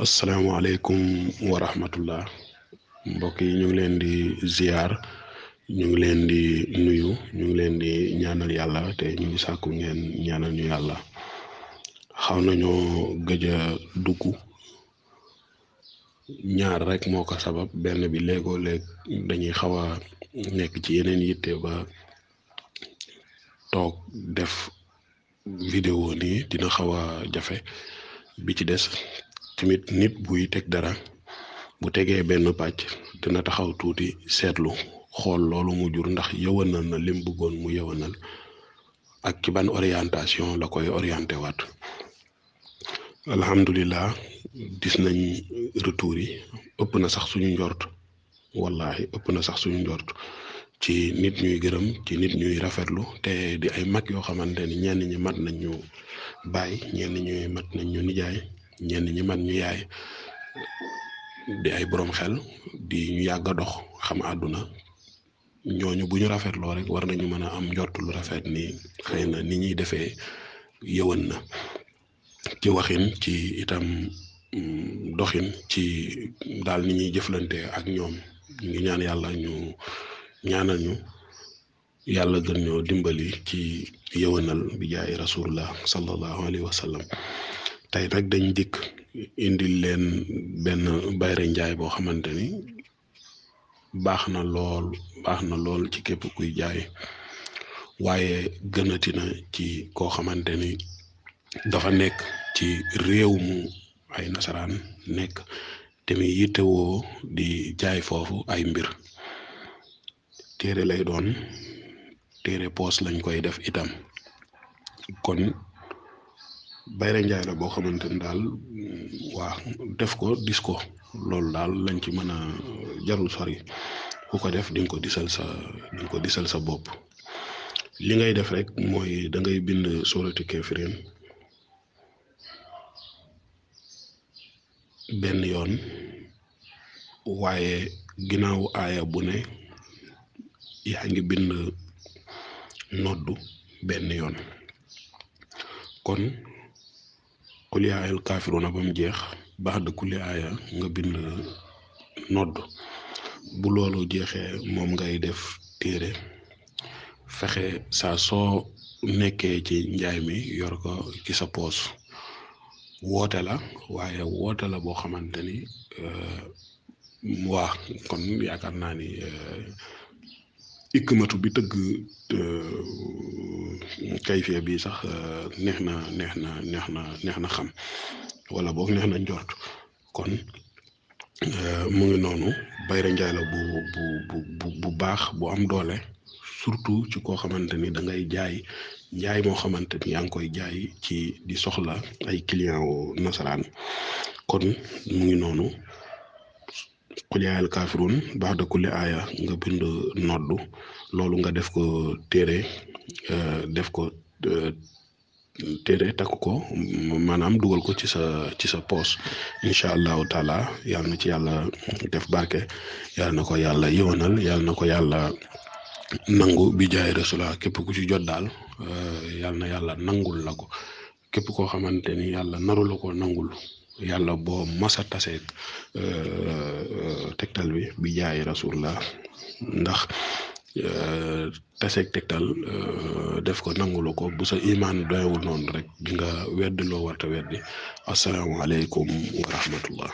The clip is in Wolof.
asalaamaaleykum wa rahmatullah mbokk yi ñu ngi leen di ziar ñu ngi leen di nuyu ñu ngi leen di ñaanal yàlla te ñu ngi sàkku ngeen ñaanal ñu yàlla xaw nañoo gëj a dugg ñaar rek moo ko sabab benn bi léegoo léeg dañuy xaw a nekk ci yeneen yitte ba toog def vidéo nii dina xaw a jafe bi ci des tamit nit buy teg dara bu tegee benn pàcc dina taxaw tuuti seetlu xool loolu mu jur ndax yëwanal na lim bëggoon mu yëwanal ak ci ban orientation la koy orienté waat alhamdulilah gis nañ retour yi ëpp na sax suñu njort wallahi ëpp na sax suñu njort ci nit ñuy gërëm ci nit ñuy rafetlu te di ay mag yoo xamante ni ñenn ñi mat nañ ñu baay ñenn ñi mat nañ ñu nijaay ñenn ñi mat ñu yaay di ay borom xel di ñu yàgg a dox xam àdduna ñooñu bu ñu rafetloo rek war nañu mën a am njort lu rafet ni xëy na ni ñuy defee yëwan na ci waxin ci itam doxin ci daal ni ñuy jëflante ak ñoom ñu ngi ñaan yàlla ñu ñaanal ñu yàlla gën ñoo dimbali ci yëwanal bi jaay rasulullah sallallahu alayhi wa sallam tey nag dañ dikk indil leen benn bayre njaay boo xamante ni baax na lool ci képp kuy jaay waaye gënati na ci koo xamante ni dafa nekk ci réew mu ay nasaraan nekk te muy yittewoo di jaay foofu ay mbir téere lay doon téere poos lañ koy def itam kon bayre njaay la boo xamante ni daal waa def ko dis ko loolu daal lañ ci mën a jarul sori ku ko def di nga ko disal sa bopp li ngay def rek mooy da ngay bind suratu Kaafiriin benn yoon waaye ginnaaw aaya bu ne yaa ngi bind noddu benn yoon kon qul yaa ayyuhal kaafiruuna ba mu jeex ba'da kulli aaya nga bind nodd bu loolu jeexee moom ngay def téere fexe saa soo nekkee ci njaay mi yor ko ci sa poos woote la waaye woote la boo xamante ni waa kon yaakaar naa ni ikmatu bi tëgg kayfee bi sax neex na xam wala boog neex na njort kon mu ngi noonu bayre njaay la bu baax bu am doole surtout ci koo xamante ni da ngay jaay njaay moo xamante ni yaa ngi koy jaay ci di soxla ay client wu nasaraan kon mu ngi noonu qul yaa ayyuhal kaafiruun ba'da kulli aaya nga bind noddu loolu nga def ko téere takk ko maanaam dugal ko ci sa poos incha allahu taala yàlla na ci yàlla def barke yàlla na ko yàlla yëwanal yàlla na ko yàlla nangu bi jaay rasula képp ku ci jot daal yàlla na yàlla nangul la ko képp koo xamante ni yàlla naru la ko nangul yàlla boo masa taseeg tegtal bi jaay rasulullah ndax taseeg tegtal def ko nangulu ko bu sa imaan doyewul noonu rek di nga weddi loo warta weddi asalaamaaleykum wa rahmatullah